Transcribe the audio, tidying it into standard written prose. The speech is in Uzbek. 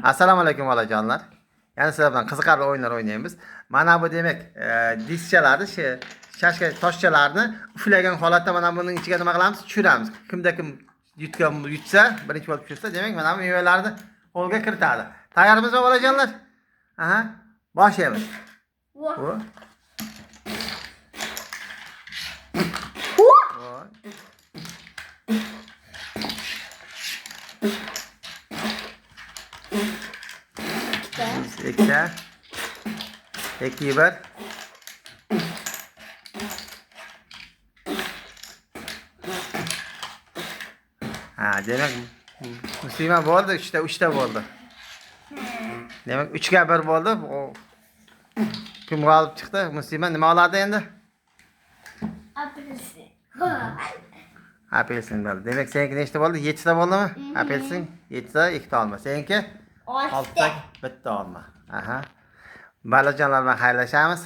Assalomu alaykum, bolajonlar. Yana sizlar bilan qiziqarli o'yinlar o'ynaymiz. Mana bu demak, diskchalarni, shashka toshchalarni uflagan holatda mana buning ichiga nima qilamiz? Tushiramiz. Kimda kim yutgan yutsa, birinchi bo'lib tushirsa, demak, mana bu mevalarni qo'lga kiritadi. Tayyormizmi, bolajonlar? Aha, boshlaymiz. Voh. Bu. Voy. Ikkita. Ikki, bir. Ha, demak, Muslima bo'ldi, uchta, uchta bo'ldi. Demak, 3 ga 1 bo'ldi. Kim g'olib chiqdi? Muslima nima oladi endi? Apelsin. Apelsin bo'ldi. Demak, seniki nechta bo'ldi? Yettita bo'ldimi? Apelsin yettita, ikkita olma. Seniki? Oltita. Oltita, bitta olma. Aha. Bolajonlar bilan xayrlashamiz.